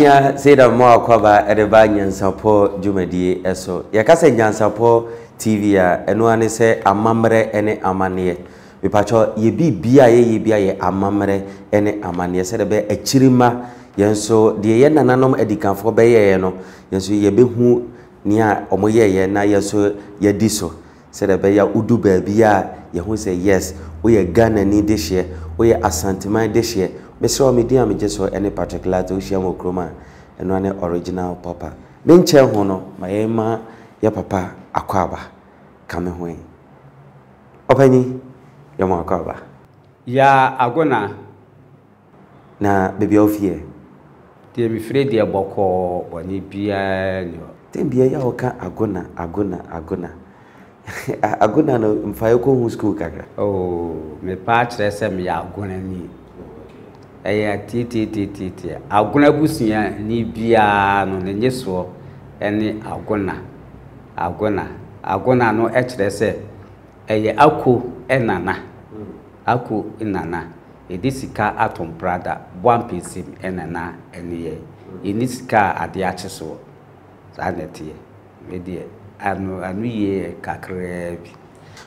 Abusua sei na mema w'akwaaba de ba Nyansapɔ dwumadie so. Yɛka sɛ Nyansapɔ TV a, ɛno ara ne sɛ amammerɛ ne amanneɛ. Mepakyɛ yɛ biribiara a yɛyɛ biara yɛ amammerɛ ne amanneɛ sɛdeɛ ɛbɛyɛ akyirimma yɛn nso deɛ yɛn nananom adikanfoɔ bɛyɛeɛ no, yɛn nso yɛbɛhu nea wɔyɛeɛ na yɛn nso yɛadi so. Sɛdeɛ ɛbɛyɛ a wodu baabi a yɛhu sɛ yes, woyɛ Ghanani dehyeɛ, woyɛ Asanteman dehyeɛ. Mesrɛ wo, me din a megye so ne Patrick Lartey, wohyia me wɔ kurom a, ɛno ara ne original papa. Me nkyɛn ho no, ma yɛmma yɛ papa akwaaba ka me ho yi. Ɔpanyin, yɛ mo akwaaba. Yaa Agona. Na baabi a wofi ɛ? Deɛ mefiri deɛ bɔkɔɔ, bɔne biara nni hɔ. Tɛm biara yɛ a woka Agona, Agona, Agona. Agona no mfa yɛ kɔ hu school kakra. Oh, mepa akyerɛ sɛ meyɛ Agonani. Ɛyɛ tiatiatiatia. Agona abusuani biara no ne nyesoɔ ne Agona. Agona. Agona no kyerɛ sɛ ɛyɛ Ako nana. Ako nana. Yɛde sika ato mprada, bɔ ampesim na na ɛne yɛn. Yɛnni sika a adeɛ akye soɔ. Saa na ɛteɛ. Me deɛ, ano ano yie yɛ kakraa bi.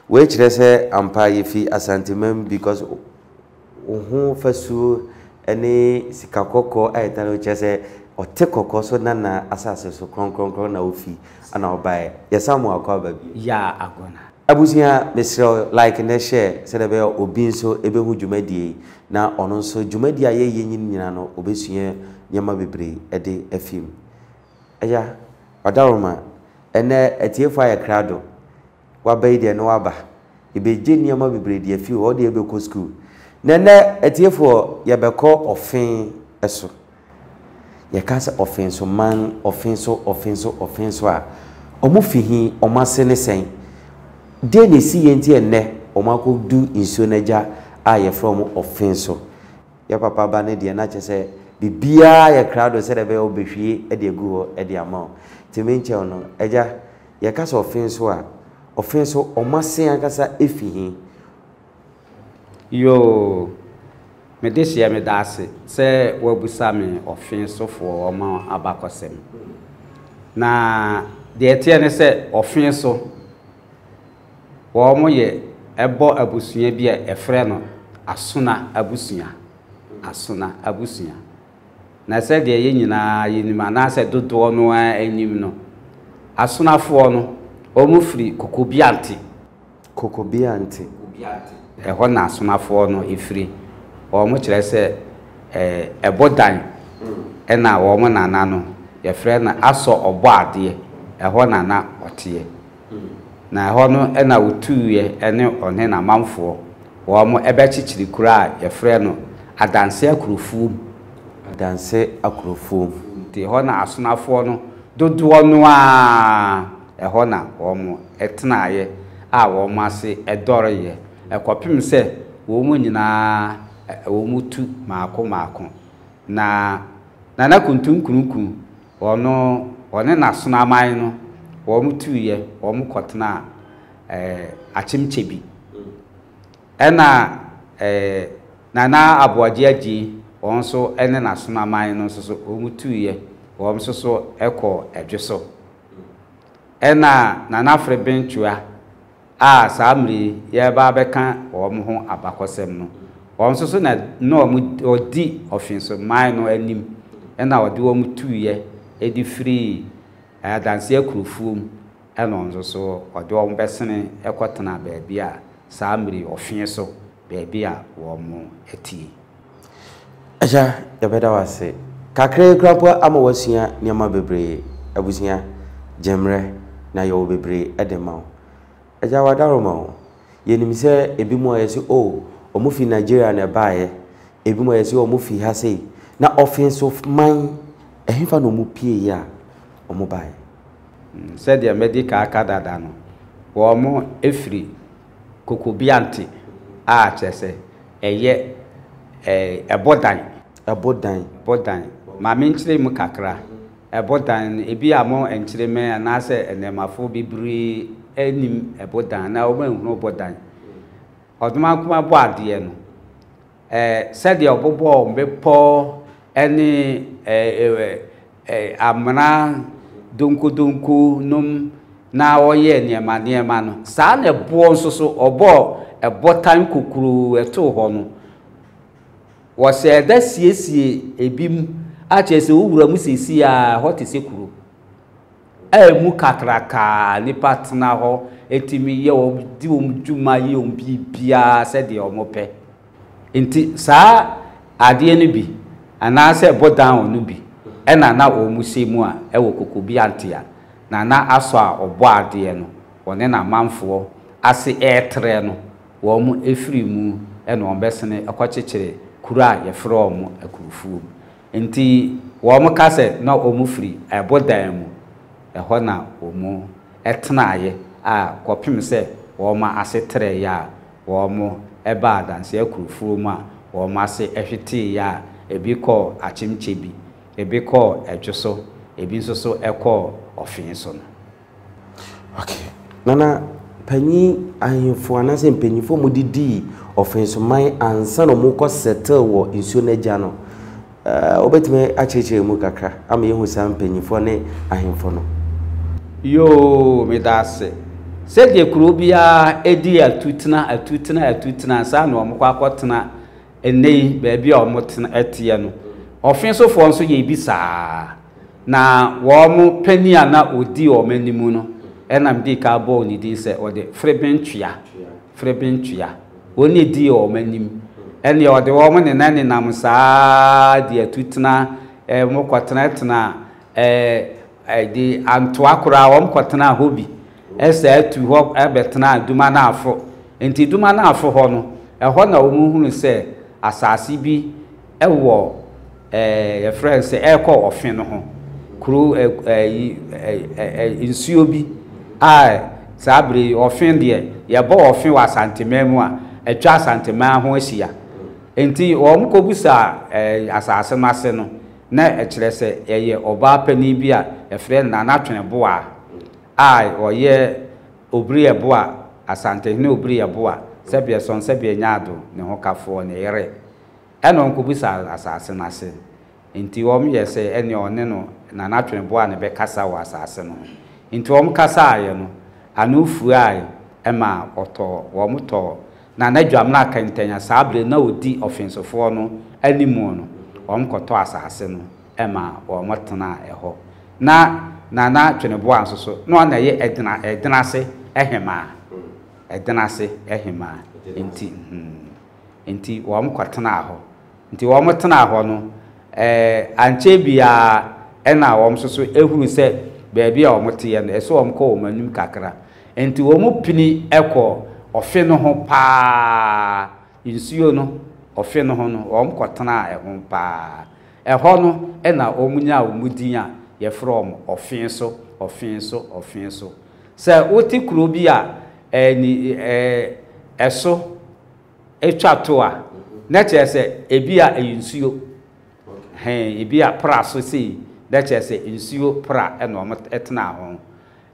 Wei kyerɛ sɛ ampa yɛfi Asanteman because wo ho fasuo ne sika kɔkɔɔ a ɛtare wo kyerɛ sɛ ɔte kɔkɔɔ so nana asase so krɔnkrɔnkrɔn na wofi ana wobaeɛ. Yɛsan mo akɔ aba bio. Yaa Agona. Abusua mesrɛ wo like ne share sɛdeɛ ɛbɛyɛ a obi nso bɛhu dwumadie yi na ɔno nso dwumadie a yɛyɛ yi nyinaa no ɔbɛsua nneɛma bebree de afi mu. Agya, Ɔdawroma, ɛnnɛ atiefoɔ ayɛ krado, waba yi deɛ ne waba, yɛbɛgye nneɛma bebree de afi hɔ, wo deɛ wobɛkɔ sukuu. Na ɛnnɛ atiefoɔ yɛbɛkɔ ɔfe so. Yɛka sɛ ɔfe so man, ɔfe so, ɔfe so, ɔfe so a, wɔn fi he, wɔn ase ne sɛn? Deɛn na ɛsi yɛ nti ɛnnɛ wɔn akɔdu nsuo no agya a yɛfrɛ wɔn ɔfe so? Yɛ papa ba no deɛ na kyerɛ sɛ biribiara yɛ krado sɛdeɛ ɛbɛyɛ a ɔbɛhwie de agu hɔ de ama wo. Nti menkyɛ wo no, agya, yɛka sɛ ɔfe so a, ɔfe so, wɔn ase ankasa fi he? Yoo, me dehyeɛ medaase sɛ woabusa me ɔfe sofoɔ wɔn abakɔsɛm. Na deɛ ɛteɛ ne sɛ ɔfe so wɔn yɛ ɛbɔ abusua bi a ɛfrɛ no Asona abusua, Asona abusua. Na sɛdeɛ yɛn nyinaa yɛnim anaasɛ dodoɔ no ara nim no, Asonafoɔ no wɔn firi Kokobiante. Kokobiante. Ɛhɔ na asomafoɔ no firi. Wɔkyerɛ sɛ ɛbodan na wɔn nana no, yɛfrɛ no Asɔ Ɔbɔadeɛ, ɛhɔ na na ɔteɛ. Na ɛhɔ no na ɔtuiɛ ne ɔne n'amanfoɔ, wɔbɛkyekyere kuro a yɛfrɛ no Adanse Akurofuom. Adanse Akurofuom. Nti ɛhɔ na asomafoɔ no dodoɔ no ara Ɛhɔ na wɔtenaeɛ a wɔn ase dɔreeɛ kɔpem sɛ wɔn nyinaa wɔtu mmaako mmaako. Na Nana Kuntunkununku, ɔno ɔne n'asonaman no wɔtuiɛ, wɔkɔtenaa Akyemkyebi. Ɛna Nana Aboagye Agyei, wɔn nso ne n'asonaman no nso so wɔtuiɛ, wɔn nso so kɔɔ Ɛdweso. Ɛna Nana Afreben-Twea a saa mmerɛ yi yɛreba abɛka wɔn ho abakɔsɛm no, wɔn nso so na na wɔdi Ɔfenso man no anim ɛna wɔde wɔn tuiɛ de firii Adanseɛ Akurofuo mu ɛna wɔn nso so wɔde wɔn bɛsene kɔtenaa baabi a saa mmerɛ yi Ɔfenso baabi a wɔn te. Agya, yɛbɛda wo ase. Kakra yi koraa mpo ama woasua nneɛma bebree. Abusua, gye mmerɛ na yɛwɔ bebree de ma wo. Agya, w'adaworoma o. Yɛnim sɛ ebinom a yɛse oh, wɔn fi Nigeria na ɛbaeɛ. Ebinom a yɛse wɔn fi ha sei. Na ɔfe nso man, ɛhefa na wɔn pieeɛ a wɔn baeɛ? Sɛdeɛ madi kan aka dada no, wɔn firi Kokobiante a kyerɛ sɛ ɛyɛ ɛbodan. Ɛbodan. Ɛbodan. Ma menkyerɛ mu kakra. Ɛbodan no, ebi a mo nkyeremɛ anaasɛ nnɛɛmafoɔ bebree nnim ɛbodan anaa wɔn anhunu ɔbodan. Ɔdomankoma bɔ adeɛ no, sɛdeɛ ɔbobɔɔ mmepɔ. ne amena donkodonko nom na ɔyɛɛ nneɛma nneɛma no, saa na ɛboɔ nso so, ɔbɔɔ ɛbotan kokuroo ɛtoo hɔ no, wɔhyɛɛ da siesie ebi mu, a kyerɛ sɛ wowura mu seesei a, ɛhɔ te sɛ kuro a emu kakrakaa, nnipa tena hɔ, tumi yɛ wɔn, di wɔn dwuma, yɛ wɔn biribiara sɛdeɛ wɔpɛ. Enti saa adeɛ no bi, anaasɛ bɔdown no bi na na wɔhyɛ mu a ɛwɔ Kokobiantea, na na Asɔ a ɔbɔ adeɛ no, ɔne n'amanfoɔ ase retrɛ no, wɔfiri mu na wɔbɛsene kɔkyekyere kuro a yɛfrɛ wɔn Akurufuo mu. Enti wɔka sɛ na wɔfiri ɛbodan mu, ɛhɔ na wɔtenaeɛ a kɔpem sɛ wɔn ase trɛeɛ a Wɔbaa Adanse Akurofuo mu a wɔn ase hweteeɛ a ebi kɔɔ Akyemkyebi, ebi kɔɔ Ɛdwoso, ebi nso so kɔɔ Ɔfee so no. Ok. Nana, panyin ahemfo anaasɛ mpanyinfoɔ a wɔde dii Ɔfensoman ansa na wɔrekɔ settle wɔ nsuo no agya no, Wobɛtumi akyerɛkyerɛ mu kakra ama yɛahu saa mpanyimfoɔ ne ahemfo no? Yoo, meda ase. Sɛdeɛ kuro biara di atutena, atutena, atutena, saa na wɔkɔ akɔtena ɛnnɛ yi baabi a wɔtena teɛ no. Ɔfesofoɔ nso yɛ bi saa. Na wɔn panin a na ɔdi wɔn anim no, ɛna medii kan bɔɔ ne din sɛ ɔde Ferebentwea, Ferebentwea. Wɔn na ɛdii wɔn anim. Ɛnneɛ ɔde wɔn nenanenam saa ara de atutena, wɔkɔtenatenaa de antoa koraa, wɔkɔtenaa hɔ bi, saa tu hɔ bɛtenaa Dumanafo. Nti Dumanafo hɔ no, ɛhɔ na wɔhunu sɛ asase bi wɔ ɛɛ yɛfrɛ no sɛ ɛrekɔ ɔfe no ho, kuro ɛyi ɛ nsuo bi a saa bere yi ɔfe deɛ yɛbɔ ɔfe wɔ Asanteman mu a atwa Asanteman ho ahyia. Nti wɔn kɔbusaa ɛɛ asase no ase no, na ɛkyerɛ sɛ ɛyɛ ɔbaa panin bi a yɛfrɛ no Nana Tweneboa a ɔyɛ Obiri-Yeboah, Asantehene Obiri-Yeboah, Sɛbeɛsɔn Sɛbeɛnyaado ne ho kafoɔ ne yere. Ɛna ɔnkɔbisa asase no ase. Nti wɔn yɛɛ sɛ ɛneɛ ɔne no Nana Tweneboa no bɛkasa wɔ asase no ho. Nti wɔn kasaaeɛ no, ano fuaae ma ɔtɔɔ, wɔn tɔɔ Nana Dwamena Kɛntɛn a saa berɛ no na ɔdi Ɔfensofoɔ no animu no, wɔn kɔtɔɔ asase no ma wɔn tenaa ɛhɔ. Na Nana Tweneboa nso so, na ɔna ɛyɛ Ɛdena, Ɛdenase hemaa. Ɛdenase hemaa. Nti, hmm. Enti wɔkɔtenaa hɔ. Nti wɔtenaa hɔ no, ankyɛ biara ɛna wɔn nso so hunu sɛ baabi a wɔteɛ no, ɛsɛ wɔkɔ wɔn anim kakra. Enti wɔpini kɔɔ ɔfe no ho paa, nsuo no, ɔfe no ho no, wɔkɔtenaa ɛho paa. Ɛhɔ no na wɔnyaa wɔn din a yɛfrɛ wɔn ɔfe so, ɔfe so, ɔfe so. Sɛ wote kuro bi a ɛso twa to a, na kyerɛ sɛ ebi a ɛyɛ nsuo. Hɛn, ebi a pra so sei, na kyerɛ sɛ nsuo pra na wɔtenaa ho.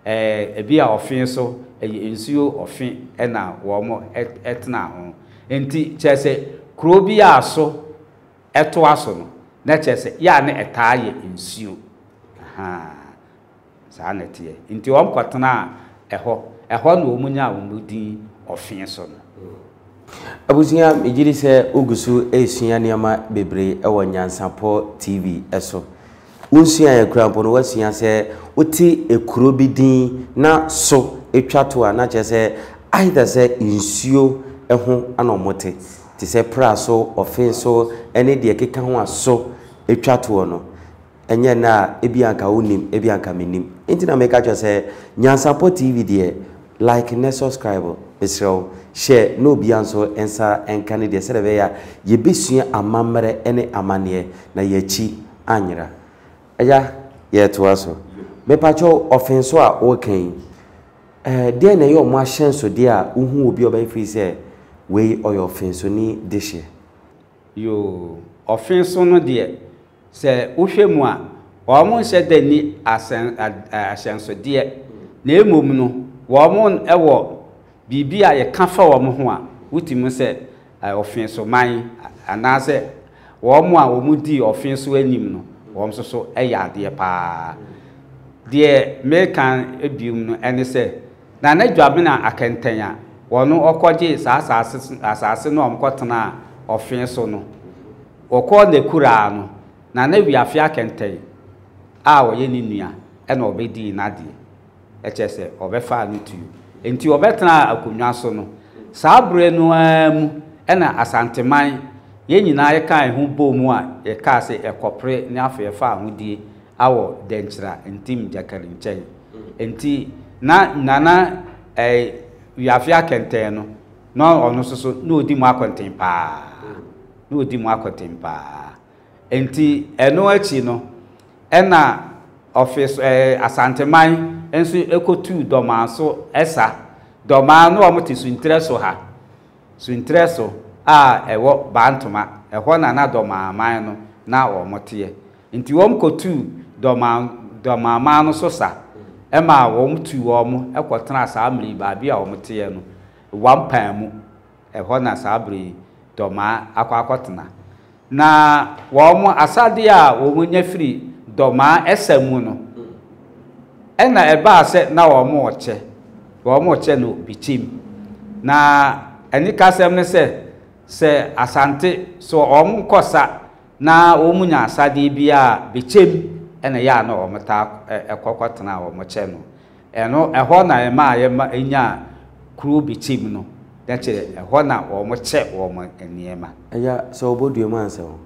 Ɛɛ, ebi a ɔfe so, ɛyɛ nsuo ɔfe na wɔtenaa ho. Nti kyerɛ sɛ kuro bi a so toa so no, na kyerɛ sɛ yɛ a na ɛtaa yɛ nsuo. Ahaa. Saa na ɛteɛ. Enti wɔkɔtenaa ɛhɔ. Ɛhɔ na wɔnyaa wɔn din Ɔfee so no. Abusua, megye di sɛ wogu so resua nneɛma bebree wɔ Nyansapɔ TV so. Wonsuaeɛ koraa mpo no, woasua sɛ wote kuro bi din na so twa to a, na kyerɛ sɛ either sɛ nsuo ho na wɔte, te sɛ pra so, ɔfe so ne deɛ ɛkeka ho a so twa toɔ no. Ɛnyɛ nnɛ a, ebia anka wonnim, ebia anka mennim. Enti na meka kyerɛ wo sɛ, Nyansapɔ TV deɛ, like ne subscribe. Mesrɛ wo, hyɛ na obiara nso nsa nka ne deɛ sɛdeɛ ɛbɛyɛ a yɛbɛsua amammerɛ ne amanneɛ na yɛn akyi anyera. Agya, yɛretoa so. Mepakyɛw, ɔfenso a woreka yi, eh, deɛn na ɛyɛ wɔn ahyɛnsodeɛ a wohu obi a ɔbɛyɛ firi sɛ wei ɔyɛ ɔfensoni dehyeɛ? Yoo, ɔfenso no deɛ, Sɛ wohwɛ mu a, wɔnhyɛ da nni asɛn ahyɛnsodeɛ, na mmom no, wɔwɔ biribi a yɛka fa wɔn ho a, wotumi hu sɛ Ɔfeesoman anaasɛ Wɔn a wɔdii ɔfe so anim no, wɔn nso so yɛ adeɛ pa ara. Deɛ mereka bio no ne sɛ, Nana Dwamena Akɛntɛn a ɔno ɔkɔgyee saa asase asase no a wɔkɔtenaa ɔfe so no, wɔkɔɔ n'akuraa no, Nana Wiafe Akɛntɛn a ɔyɛ ne nua na ɔbɛdii n'adeɛ. Kyerɛ sɛ, ɔbɛfaa no tuo. Enti ɔbɛtenaa akonnwa so no, saa berɛ no ara mu na Asanteman, yɛn nyinaa yɛkaa yɛn ho bɔɔ mu a yɛkaa sɛ yɛkɔpere ne afei yɛfaa ahodie awɔ Dɛnkyira Ntim Gyakari nkyɛn. Enti na Nana eh, Wiafe Akɛntɛn no, na ɔno nso so, na ɔdi mu akɔnten paa. Na ɔdi mu akɔnten paa. Enti ɛno akyi no, ɛna ɔfe so ɛɛ Asanteman nso kɔtuu Dɔmaa so sa. Dɔmaa no wɔte Suntirɛ so ha. Suntirɛ so a ɛwɔ Bantoma, ɛhɔ na na Dɔmaa man no na wɔteɛ. Nti wɔn kɔtuu Dɔmaa Dɔmaa man no so sa maa wɔn tuu wɔn kɔtenaa saa mmerɛ yi baabi a wɔteɛ no, Wampaa mu. Ɛhɔ na saa berɛ yi Dɔmaa akɔ akɔtena. Na wɔn asadeɛ a wɔnya firi Dɔmaa ɛsa mu no, ɛna ɛbaa sɛ na wɔrekyɛ, wɔrekyɛ no bikyim. Na anikasɛm ne sɛ, sɛ Asante, sɛ wɔkɔ sa na wɔnya asadeɛ biara a, bikyim na ɛyɛ a na wɔtaa kɔ kɔtena a wɔkyɛ no. Ɛno, ɛhɔ na ɛmaa yɛma nyaa kuro Bikyim no, na kyerɛ ɛhɔ na wɔkyɛ wɔn nneɛma. Agya, sɛ wɔbɔ dua mu ansa o,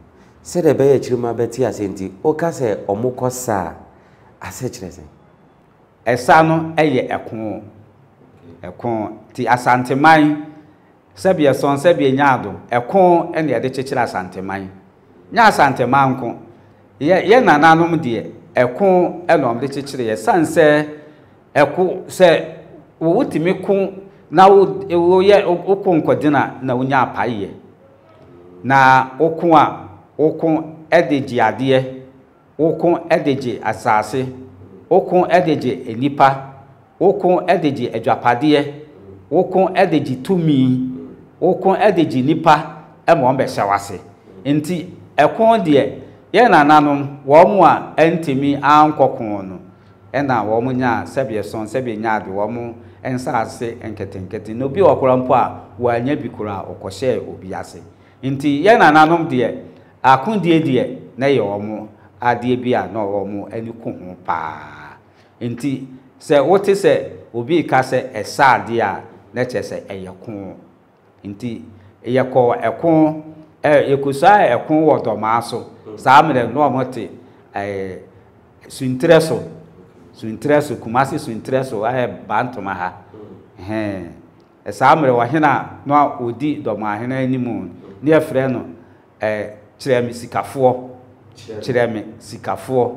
sɛdeɛ ɛbɛyɛ akyiri mma bɛte aseɛ nti, woka sɛ wɔkɔ sa a, ase kyerɛ sɛn? Ɛsa no yɛ ɛko. Ɛko. Nti Asanteman, sɛdeɛ ɛsɔn, sɛdeɛ ɛnya ado, ɛko na yɛde kyekyere Asanteman. Nyɛ Asanteman nko, Yɛ yɛ nananom deɛ, ɛko na wɔde kyekyereeɛ. Ɛsiane sɛ ɛko, sɛ wotumi ko na wo woyɛ woko nkɔgyina na wonya apaeɛ. Na woko a, woko de gye adeɛ, woko de gye asase, woko de gye nnipa, Woko de gye adwapadeɛ, woko de gye tumi, woko de gye nnipa ma wɔn bɛhyɛ w'ase. Nti ɛko deɛ, yɛn nananom, wɔn a antumi ankɔ ko no, ɛna wɔn nyaa sɛdeɛ sɔn, sɛdeɛ nyaa de wɔn nsaase nketenkete. Na obi wɔ hɔ koraa mpo a, wannya bi koraa, ɔkɔhyɛɛ obi ase. Nti yɛn nananom deɛ, akodie deɛ, na ɛyɛ wɔn adeɛ bi a na wɔn ani ku ho pa ara. Enti sɛ wote sɛ obi reka sɛ ɛsɛ adeɛ a, na kyerɛ sɛ ɛyɛ ko. Enti yɛkɔɔ ɛko, ɛ, yɛkɔsuaa ɛko wɔ Dɔmaa so. Saa mmerɛ no na wɔte ɛ, Suntirɛ so, Suntirɛ so, Kumasi Suntirɛ so, ayɛ Bantoma ha. Hɛn. Saa mmerɛ ɔhene a na ɔdi Dɔmaahene anim no, na yɛfrɛ no Eh, kyerɛ me sikafoɔ, kyerɛ me sikafoɔ.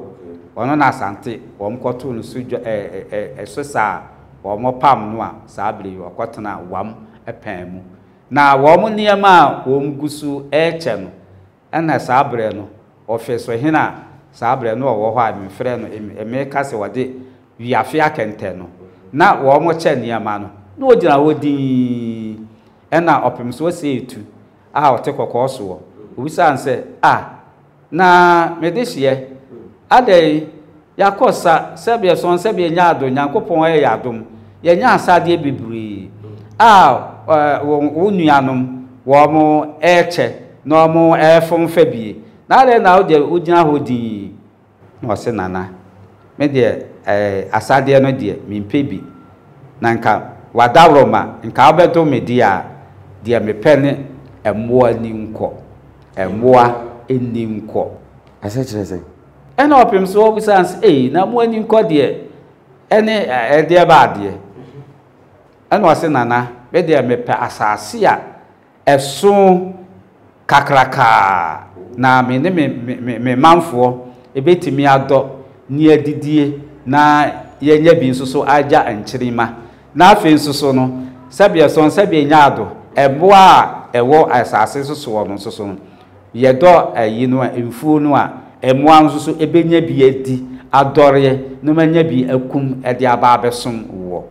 Ɔno na Asante wɔn kɔtoo no so dwa eh, eh, eh, so saa a wɔn pam no a saa bere yi ɔkɔtena wam pɛn mu. Na wɔn nneɛma a wɔn gu so rekyɛ no, ɛna saa berɛ no ɔfesohene a saa berɛ no ɔwɔ hɔ a mefrɛ no, meka sɛ ɔde wiafe akɛntɛn no, na wɔn kyɛ nneɛma no, na ɔgyina hɔ dinn, ɛna ɔpem so ɔsɛ etu. a ɔte kɔkɔɔ soɔ. Ɔbisaa no sɛ, A, na me dehyeɛ, adɛn, yɛakɔ sa, sɛbeɛ sɔn, sɛbeɛ nya adom, Nyankopɔn ayɛ yɛn adom, yɛanya asadeɛ bebree a wo nuanom wɔn rekyɛ na wɔn refom fa bie, na adɛn na wo deɛ wogyina hɔ dinn? Na ɔse, Nana, me deɛ eh, asadeɛ no deɛ, mempɛ bi. Na nka w'adaworoma, nka wobɛdom me deɛ a, deɛ mepɛ ne mmoa nni nkɔ. Mmoa nni nkɔ. Aseɛ kyerɛ sɛn? Ɛna ɔpem so ɔbisaa no sɛ, Ei, na mmoa nni nkɔ deɛ, ɛne ɛdeɛ ba adeɛ? Ɛna ɔse, Nana, me deɛ mepɛ asase a Ɛso kakrakaa na me ne me me me manfoɔ bɛtumi adɔ ne adidie na yɛanya bi nso so agya nkyirimma. Na afei nso so no, sɛdeɛ ɛsɔn sɛdeɛ ɛnya ado, mmoa a ɛwɔ asase so soɔ no nso so no, yɛdɔ ayi no a, mfuo no a, mmoa no nso so bɛnya bi adi adɔreɛ na wɔanya bi akum de aba abɛsom woɔ.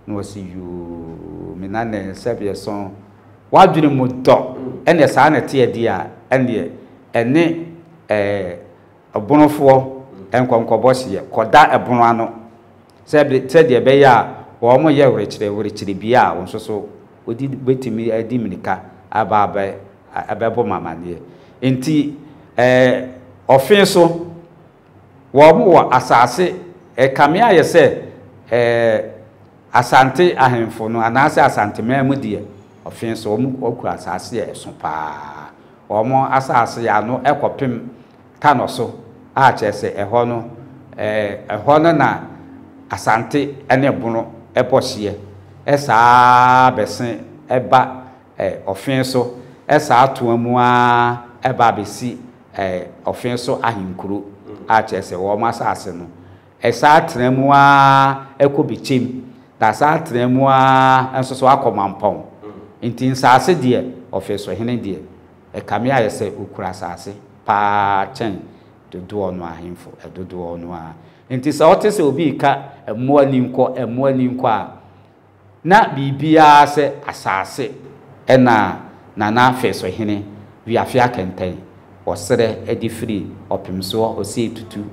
Na ɔse yoo me nana sɛbeɛ sɔn w'adwene mu dɔ ɛneɛ saa na ɛteɛ deɛ a ɛneɛ ɛne ɛɛ Ɔbonofoɔ nkɔnkɔbɔ hyeɛ kɔda ɛbono ano sɛ sɛdeɛ ɛbɛyɛ a wɔyɛ werekyerɛ werekyerɛ bi a wo nso so wodi bɛtumi adi mmirika aba abɛ abɛbɔ mo amaneɛ. Nti ɛɛ ɔfe so wɔn wɔ asase ɛkame ayɛ sɛ ɛɛ Asante ahemfo no anaasɛ Asanteman mu deɛ ɔfe so wɔn wɔkura asase a ɛso paa. Wɔn asase ano kɔpem Tanɔ so a kyerɛ sɛ ɛhɔ no ɛhɔ no na Asante ne Bono bɔ hyeɛ saa ara bɛse ba Ɔfe so saa toa mu ara ba bɛsi Ɔfe so ahenkuro a kyerɛ sɛ wɔn asase no saa tena mu ara kɔ Bɛkyɛm na saa tena mu ara nso so akɔ Mampɔn. Nti nsase deɛ Ɔfe so hene deɛ Ɛkame ayɛ sɛ ɔkura asase pa ara kyɛn dodoɔ no ahemfo dodoɔ no ara. Enti sɛ wote sɛ obi reka mmoa nni nkɔ, mmoa nni nkɔ a, na biribiara sɛ asase na Nana Afesohene Wiafe Akɛntɛn ɔsrɛ de firi Ɔpemsoɔ Osei Tutu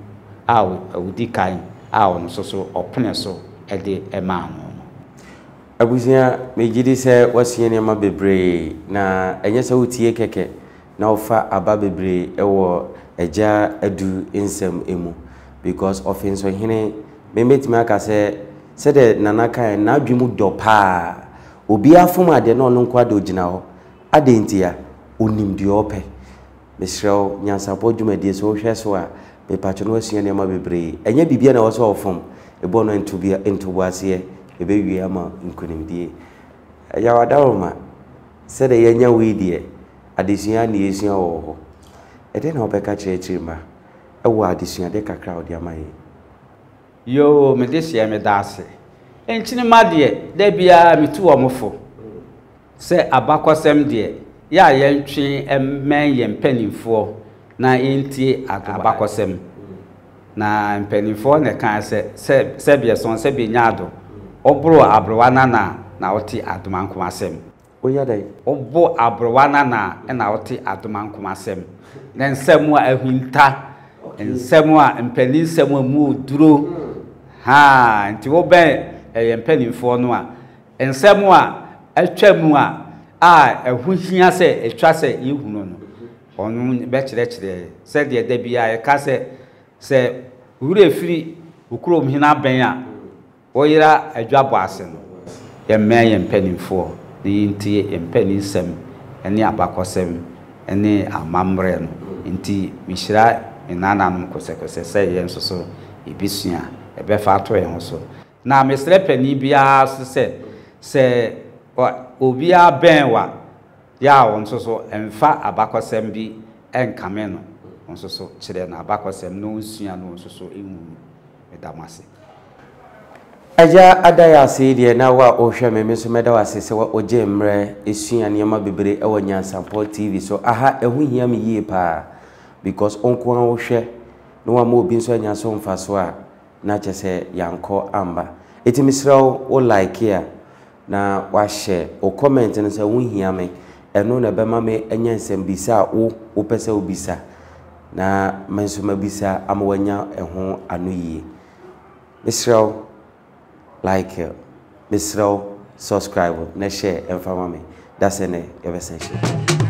a ɔdi kan a ɔno nso so ɔpene so de maa no no. Abusua, megye di sɛ woasua nneɛma bebree, na ɛnyɛ sɛ wotie kɛkɛ na wofa aba bebree wɔ Agya Adu nsɛm mu. Because Ɔfensohene, me mɛtumi aka sɛ, sɛdeɛ Nana kaeɛ no, n'adwene mu dɔ paa. Obiara fom adeɛ na ɔno nko ara deɛ ɔgyina hɔ. Adɛn ntia? Ɔnim deɛ ɔpɛ. Mesrɛ wo, nyansapɔ dwumadie sɛ wohwɛ so a, mepakyɛ na woasua nneɛma bebree. Ɛnyɛ biribiara na ɛwɔ sɛ wɔfom. Ebɔ no ntobea, ntoboaseɛ, ɛbɛwie ama nkunimdie. Agya Wadaroma, sɛdeɛ yɛanya wo yi deɛ, adesua na yɛsua wɔ wo hɔ. Ɛdeɛn na wobɛka kyerɛ akyiri mma wɔ adesuadeɛ kakra a wode ama yɛn yi? Yoo me dehyeɛ meda ase. Nkyenema deɛ da biara metu wɔn fo. Sɛ abakɔsɛm deɛ, yɛ a yɛntwe mmɛn yɛn mpanimfoɔ na yɛntie abakɔsɛm. Na mpanimfoɔ na ɛkae sɛ, sɛ sɛbeɛ sɔn sɛbeɛ nya ado, woboro aberewa nana a na wote adomankomasɛm. Woyɛ dɛn? Wobo aberewa nana a na wote adomankomasɛm. Na nsɛm a ahinta, nsɛm a mpanin nsɛm a emu duro, haa, nti wobɛn yɛn mpanimfoɔ no a, Nsɛm a atwam a a ɛho hia sɛ ɛtwa sɛ yɛhunu no, ɔno bɛkyerɛkyerɛ yɛn. Sɛdeɛ da biara yɛka sɛ, sɛ wo werɛ firi wo kurom hene abɛn a, woyera adwabɔ ase no. Yɛmmɛn yɛn mpanimfoɔ na yɛntie yɛn mpaninsɛm ne abakɔsɛm ne amammerɛ no nti, mehyira me nananom kosɛkosɛ sɛ yɛn nso so yɛbɛsua, yɛbɛfa ato yɛn ho so. Na mesrɛ panin biara nso sɛ, sɛ obiara bɛn wo a, yɛ a wo nso so mfa abakɔsɛm bi nkame no, wo nso so kyerɛ no abakɔsɛm na ɔnsua na wo nso so nhunu. Meda mo ase. Agya ada yɛ ase yi deɛ na wo a wohwɛ me, me nso mɛda wo ase sɛ wogyee mmerɛ sua nneɛma bebree wɔ Nyansampɔ TV so. Aha ɛho hia me yie paa because wo nko ara wohwɛ na woama obi nso anya so mfasoɔ a, na kyerɛ sɛ yɛankɔ amba. Enti mesrɛ wo, wo like a, na wahyɛ wo comment no sɛ ho hia me. Ɛno na ɛbɛma me anya nsɛmbisa a wo wopɛ sɛ wobisa, na me nso mabisa ama wanya ɛho anoyie. Mesrɛ wo, like, mesrɛ wo, subscribe na share ɛmfa ma me. Dasɛ nɛ yɛbɛsan hyia.